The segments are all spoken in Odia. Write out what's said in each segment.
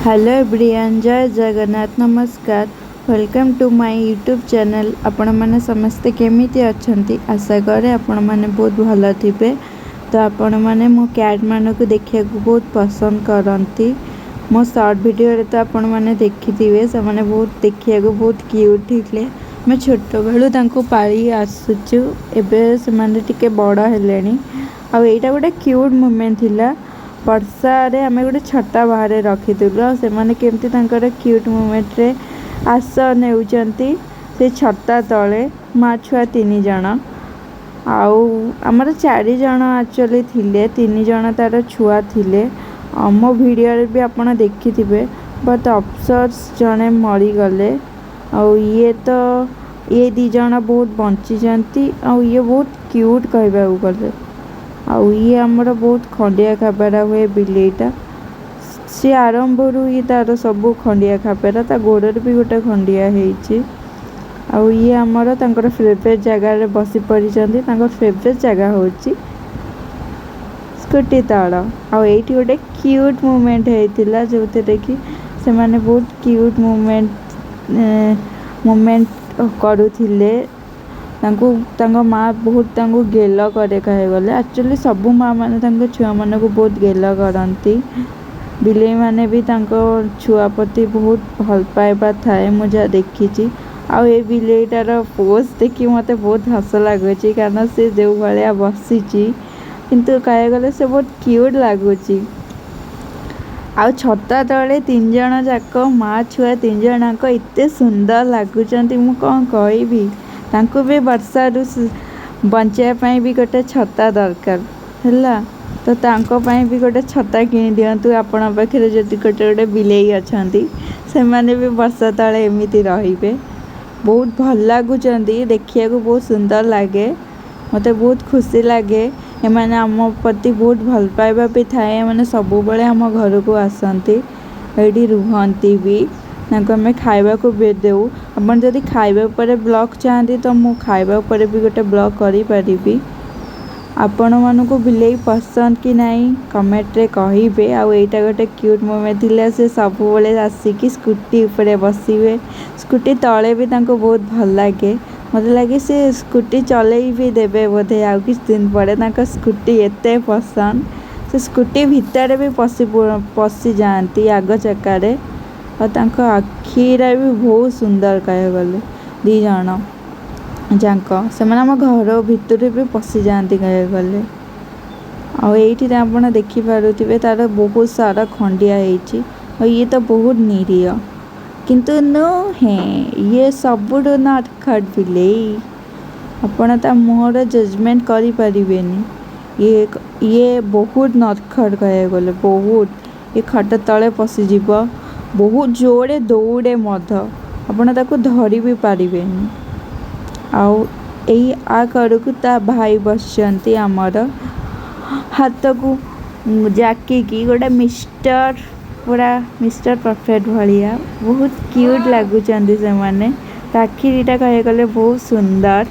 ହ୍ୟାଲୋ ଏଭ୍ରିୱାନ୍, ଜୟ ଜଗନ୍ନାଥ, ନମସ୍କାର। Welcome to my YouTube channel. ଆପଣମାନେ ସମସ୍ତେ କେମିତି ଅଛନ୍ତି? ଆଶା କରେ ଆପଣମାନେ ବହୁତ ଭଲ ଥିବେ। ତ ଆପଣମାନେ ମୋ କ୍ୟାଟ୍ମାନଙ୍କୁ ଦେଖିବାକୁ ବହୁତ ପସନ୍ଦ କରନ୍ତି। ମୋ ସର୍ଟ ଭିଡ଼ିଓରେ ତ ଆପଣମାନେ ଦେଖିଥିବେ, ସେମାନେ ବହୁତ ଦେଖିବାକୁ ବହୁତ କ୍ୟୁଟ୍ ଥିଲେ। ଆମେ ଛୋଟବେଳୁ ତାଙ୍କୁ ପାଳି ଆସୁଛୁ, ଏବେ ସେମାନେ ଟିକେ ବଡ଼ ହେଲେଣି। ଆଉ ଏଇଟା ଗୋଟେ କ୍ୟୁଟ୍ ମୁମେଣ୍ଟ ଥିଲା। ବର୍ଷାରେ ଆମେ ଗୋଟେ ଛତା ବାହାରେ ରଖିଥିଲୁ ଆଉ ସେମାନେ କେମିତି ତାଙ୍କର କ୍ୟୁଟ୍ ମୁମେଣ୍ଟରେ ଆଶ୍ରୟ ନେଉଛନ୍ତି ସେ ଛତା ତଳେ, ମା ଛୁଆ ତିନି ଜଣ। ଆଉ ଆମର ଚାରି ଜଣ ଆକ୍ଚୁଆଲି ଥିଲେ, ତିନି ଜଣ ତାର ଛୁଆ ଥିଲେ। ମୋ ଭିଡ଼ିଓରେ ବି ଆପଣ ଦେଖିଥିବେ। ବଟ୍ ଅଫସୋସ, ଜଣେ ମରିଗଲେ। ଆଉ ଇଏ ତ ଇଏ ଦୁଇ ଜଣ ବହୁତ ବଞ୍ଚିଛନ୍ତି। ଆଉ ଇଏ ବହୁତ କ୍ୟୁଟ୍ କହିବାକୁ ଗଲେ। ଆଉ ଇଏ ଆମର ବହୁତ ଖଣ୍ଡିଆ ଖାବରା ହୁଏ ବିଲେଇଟା। ସିଏ ଆରମ୍ଭରୁ ହିଁ ତାର ସବୁ ଖଣ୍ଡିଆ ଖାବରା, ତା ଗୋଡ଼ରେ ବି ଗୋଟେ ଖଣ୍ଡିଆ ହେଇଛି। ଆଉ ଇଏ ଆମର ତାଙ୍କର ଫେଭରେଟ୍ ଜାଗାରେ ବସି ପଡ଼ିଛନ୍ତି। ତାଙ୍କର ଫେଭରେଟ୍ ଜାଗା ହେଉଛି ସ୍କୁଟି ତଳ। ଆଉ ଏଇଠି ଗୋଟେ କ୍ୟୁଟ୍ ମୁମେଣ୍ଟ ହେଇଥିଲା, ଯେଉଁଥିରେ କି ସେମାନେ ବହୁତ କ୍ୟୁଟ୍ ମୁମେଣ୍ଟ ମୁମେଣ୍ଟ କରୁଥିଲେ। ତାଙ୍କୁ ତାଙ୍କ ମା ବହୁତ ତାଙ୍କୁ ଗେଲ କରେ କହିବାକୁ ଗଲେ। ଆକ୍ଚୁଆଲି ସବୁ ମା ମାନେ ତାଙ୍କ ଛୁଆମାନଙ୍କୁ ବହୁତ ଗେଲ କରନ୍ତି। ବିଲେଇମାନେ ବି ତାଙ୍କ ଛୁଆ ପ୍ରତି ବହୁତ ଭଲ ପାଇବା ଥାଏ, ମୁଁ ଯାହା ଦେଖିଛି। ଆଉ ଏ ବିଲେଇଟାର ପୋଜ୍ ଦେଖି ମୋତେ ବହୁତ ହସ ଲାଗୁଛି, କାରଣ ସେ ଯେଉଁ ଭଳିଆ ବସିଛି, କିନ୍ତୁ କହିବାକୁ ଗଲେ ସେ ବହୁତ କ୍ୟୁଟ୍ ଲାଗୁଛି। ଆଉ ଛତା ତଳେ ତିନି ଜଣ ଯାକ, ମା ଛୁଆ ତିନି ଜଣ ଯାକ ଏତେ ସୁନ୍ଦର ଲାଗୁଛନ୍ତି, ମୁଁ କ'ଣ କହିବି। ତାଙ୍କୁ ବି ବର୍ଷାରୁ ବଞ୍ଚିବା ପାଇଁ ବି ଗୋଟେ ଛତା ଦରକାର ହେଲା। ତ ତାଙ୍କ ପାଇଁ ବି ଗୋଟେ ଛତା କିଣି ଦିଅନ୍ତୁ। ଆପଣଙ୍କ ପାଖରେ ଯଦି ଗୋଟେ ଗୋଟେ ବିଲେଇ ଅଛନ୍ତି, ସେମାନେ ବି ବର୍ଷା ତଳେ ଏମିତି ରହିବେ। ବହୁତ ଭଲ ଲାଗୁଛନ୍ତି ଦେଖିବାକୁ, ବହୁତ ସୁନ୍ଦର ଲାଗେ। ମୋତେ ବହୁତ ଖୁସି ଲାଗେ। ଏମାନେ ଆମ ପ୍ରତି ବହୁତ ଭଲ ପାଇବା ବି ଥାଏ। ଏମାନେ ସବୁବେଳେ ଆମ ଘରକୁ ଆସନ୍ତି, ଏଇଠି ରୁହନ୍ତି ବି। ତାଙ୍କୁ ଆମେ ଖାଇବାକୁ ବି ଦେଉ। ଆପଣ ଯଦି ଖାଇବା ଉପରେ ବ୍ଲଗ୍ ଚାହାନ୍ତି, ତ ମୁଁ ଖାଇବା ଉପରେ ବି ଗୋଟେ ବ୍ଲଗ୍ କରିପାରିବି। ଆପଣମାନଙ୍କୁ ବିଲେଇ ପସନ୍ଦ କି ନାହିଁ, କମେଣ୍ଟରେ କହିବେ। ଆଉ ଏଇଟା ଗୋଟେ କ୍ୟୁଟ୍ ମୁମେଣ୍ଟ ଥିଲା। ସେ ସବୁବେଳେ ଆସିକି ସ୍କୁଟି ଉପରେ ବସିବେ। ସ୍କୁଟି ତଳେ ବି ତାଙ୍କୁ ବହୁତ ଭଲ ଲାଗେ। ମୋତେ ଲାଗେ ସେ ସ୍କୁଟି ଚଲେଇ ବି ଦେବେ ବୋଧେ ଆଉ କିଛି ଦିନ ପରେ। ତାଙ୍କ ସ୍କୁଟି ଏତେ ପସନ୍ଦ, ସେ ସ୍କୁଟି ଭିତରେ ବି ପଶିଯାଆନ୍ତି ଆଗ ଚକାରେ। ଆଉ ତାଙ୍କ ଆଖିଟା ବି ବହୁତ ସୁନ୍ଦର କହିବାକୁ ଗଲେ। ଦୁଇ ଜଣ ଯାକ ସେମାନେ ଆମ ଘର ଭିତରେ ବି ପଶିଯାଆନ୍ତି କହିବାକୁ ଗଲେ। ଆଉ ଏଇଠିରେ ଆପଣ ଦେଖିପାରୁଥିବେ, ତାର ବହୁତ ସାରା ଖଣ୍ଡିଆ ହେଇଛି। ଆଉ ଇଏ ତ ବହୁତ ନିରୀହ, କିନ୍ତୁ ନୁହେଁ, ଇଏ ସବୁଠୁ ନଟଖଟ ବିଲେଇ। ଆପଣ ତା ମୁହଁର ଜଜମେଣ୍ଟ କରିପାରିବେନି। ଇଏ ବହୁତ ନଟଖଟ କହିବାକୁ ଗଲେ, ବହୁତ। ଇଏ ଖଟ ତଳେ ପଶିଯିବ, ବହୁତ ଜୋରେ ଦୌଡ଼େ ମଧ୍ୟ, ଆପଣ ତାକୁ ଧରି ବି ପାରିବେନି। ଆଉ ଏଇ ଆ କଡ଼କୁ ତା ଭାଇ ବସିଛନ୍ତି ଆମର, ହାତକୁ ଜାକିକି, ଗୋଟେ ମିଷ୍ଟର ପୁରା ମିଷ୍ଟର ପରଫେକ୍ଟ ଭଳିଆ। ବହୁତ କ୍ୟୁଟ୍ ଲାଗୁଛନ୍ତି ସେମାନେ। ତା ଆଖି ଦୁଇଟା କହିବାକୁ ଗଲେ ବହୁତ ସୁନ୍ଦର।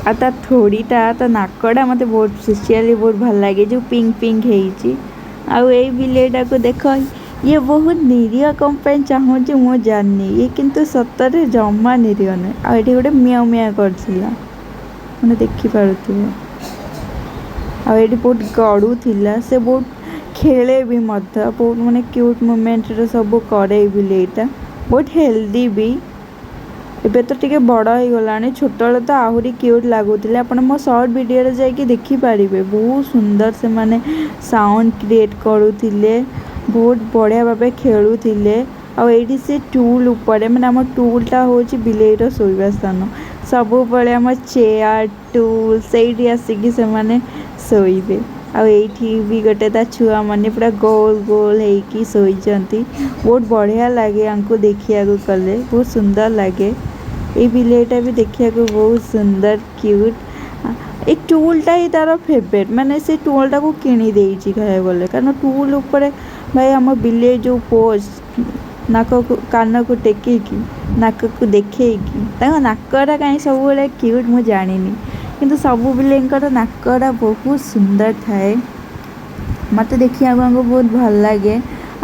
ଆଉ ତା ଥୋଡ଼ିଟା, ତା ନାକଟା ମୋତେ ବହୁତ ସ୍ପେସିଆଲି ବହୁତ ଭଲ ଲାଗେ, ଯେଉଁ ପିଙ୍କ ପିଙ୍କ ହେଇଛି। ଆଉ ଏଇ ବିଲେଇଟାକୁ ଦେଖ, ଇଏ ବହୁତ ନିରୀହ କ'ଣ ପାଇଁ ଚାହୁଁଛି ମୁଁ ଜାଣିନି। ଇଏ କିନ୍ତୁ ସତରେ ଜମା ନିରୀହ ନୁହେଁ। ଆଉ ଏଠି ଗୋଟେ ମିଆଁ ମିଆଁ କରୁଥିଲା, ମାନେ ଦେଖିପାରୁଥିବେ। ଆଉ ଏଇଠି ବହୁତ ଗଡ଼ୁଥିଲା ସେ, ବହୁତ ଖେଳେ ବି ମଧ୍ୟ, ବହୁତ ମାନେ କ୍ୟୁଟ୍ ମୁମେଣ୍ଟରେ ସବୁ କରେ। ଏଇ ବିଲେଇଟା ବହୁତ ହେଲ୍ଦି ବି। ଏବେ ତ ଟିକେ ବଡ଼ ହେଇଗଲାଣି, ଛୋଟବେଳେ ତ ଆହୁରି କ୍ୟୁଟ୍ ଲାଗୁଥିଲେ। ଆପଣ ମୋ ସର୍ଟ ଭିଡ଼ିଓରେ ଯାଇକି ଦେଖିପାରିବେ। ବହୁତ ସୁନ୍ଦର ସେମାନେ ସାଉଣ୍ଡ କ୍ରିଏଟ୍ କରୁଥିଲେ, ବହୁତ ବଢ଼ିଆ ଭାବେ ଖେଳୁଥିଲେ। ଆଉ ଏଇଠି ସେ ଟୁଲ୍ ଉପରେ, ମାନେ ଆମ ଟୁଲ୍ଟା ହେଉଛି ବିଲେଇର ଶୋଇବା ସ୍ଥାନ। ସବୁବେଳେ ଆମ ଚେୟାର, ଟୁଲ୍, ସେଇଠି ଆସିକି ସେମାନେ ଶୋଇବେ। ଆଉ ଏଇଠି ବି ଗୋଟେ ତା ଛୁଆମାନେ ପୁରା ଗୋଲ ଗୋଲ ହେଇକି ଶୋଇଛନ୍ତି। ବହୁତ ବଢ଼ିଆ ଲାଗେ ୟାଙ୍କୁ ଦେଖିବାକୁ ଗଲେ, ବହୁତ ସୁନ୍ଦର ଲାଗେ। ଏଇ ବିଲେଇଟା ବି ଦେଖିବାକୁ ବହୁତ ସୁନ୍ଦର, କ୍ୟୁଟ୍। ଏଇ ଟୁଲ୍ଟା ହିଁ ତାର ଫେଭରେଟ୍, ମାନେ ସେ ଟୁଲ୍ଟାକୁ କିଣି ଦେଇଛି କହିବାକୁ ଗଲେ। କାରଣ ଟୁଲ୍ ଉପରେ ଭାଇ, ଆମ ବିଲେଇ ଯେଉଁ ପୋଜ୍, ନାକକୁ କାନକୁ ଟେକିକି, ନାକକୁ ଦେଖେଇକି, ତାଙ୍କ ନାକଟା କାହିଁ ସବୁବେଳେ କ୍ୟୁଟ୍ ମୁଁ ଜାଣିନି, କିନ୍ତୁ ସବୁ ବିଲେଇଙ୍କର ନାକଟା ବହୁତ ସୁନ୍ଦର ଥାଏ। ମୋତେ ଦେଖିବାକୁ ଆଙ୍କୁ ବହୁତ ଭଲ ଲାଗେ।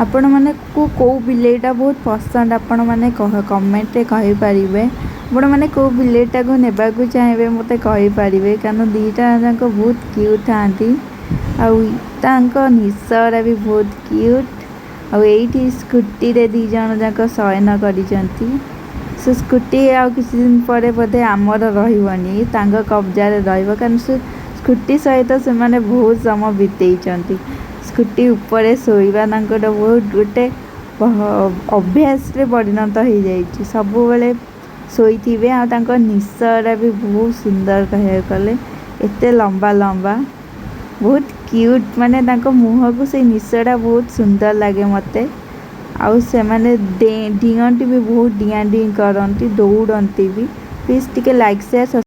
ଆପଣମାନଙ୍କୁ କେଉଁ ବିଲେଇଟା ବହୁତ ପସନ୍ଦ, ଆପଣମାନେ କମେଣ୍ଟରେ କହିପାରିବେ। ଆପଣମାନେ କେଉଁ ବିଲେଇଟାକୁ ନେବାକୁ ଚାହିଁବେ, ମୋତେ କହିପାରିବେ, କାରଣ ଦୁଇଟା ଯାକ ବହୁତ କ୍ୟୁଟ୍ ଥାଆନ୍ତି ଆଉ ତାଙ୍କ ନିଶଟା ବି ବହୁତ କ୍ୟୁଟ୍। ଆଉ ଏଇଠି ସ୍କୁଟିରେ ଦୁଇ ଜଣ ଯାକ ଶୟନ କରିଛନ୍ତି। ସେ ସ୍କୁଟି ଆଉ କିଛି ଦିନ ପରେ ବୋଧେ ଆମର ରହିବନି, ତାଙ୍କ କବ୍ଜାରେ ରହିବ, କାରଣ ସେ ସ୍କୁଟି ସହିତ ସେମାନେ ବହୁତ ସମୟ ବିତେଇଛନ୍ତି। ସ୍କୁଟି ଉପରେ ଶୋଇବା ତାଙ୍କର ବହୁତ ଗୋଟେ ଅଭ୍ୟାସରେ ପରିଣତ ହେଇଯାଇଛି। ସବୁବେଳେ ଶୋଇଥିବେ ଆଉ ତାଙ୍କ ନିଶଟା ବି ବହୁତ ସୁନ୍ଦର କହିବାକୁ ଗଲେ, ଏତେ ଲମ୍ବା ଲମ୍ବା, ବହୁତ କ୍ୟୁଟ୍। ମାନେ ତାଙ୍କ ମୁହଁକୁ ସେଇ ନିଶଟା ବହୁତ ସୁନ୍ଦର ଲାଗେ ମୋତେ। ଆଉ ସେମାନେ ଡିଅନ୍ତି ବି, ବହୁତ ଡିଆଁ ଡିଇଁ କରନ୍ତି, ଦୌଡ଼ନ୍ତି ବି। ପ୍ଲିଜ୍ ଟିକେ ଲାଇକ୍, ସେୟାର।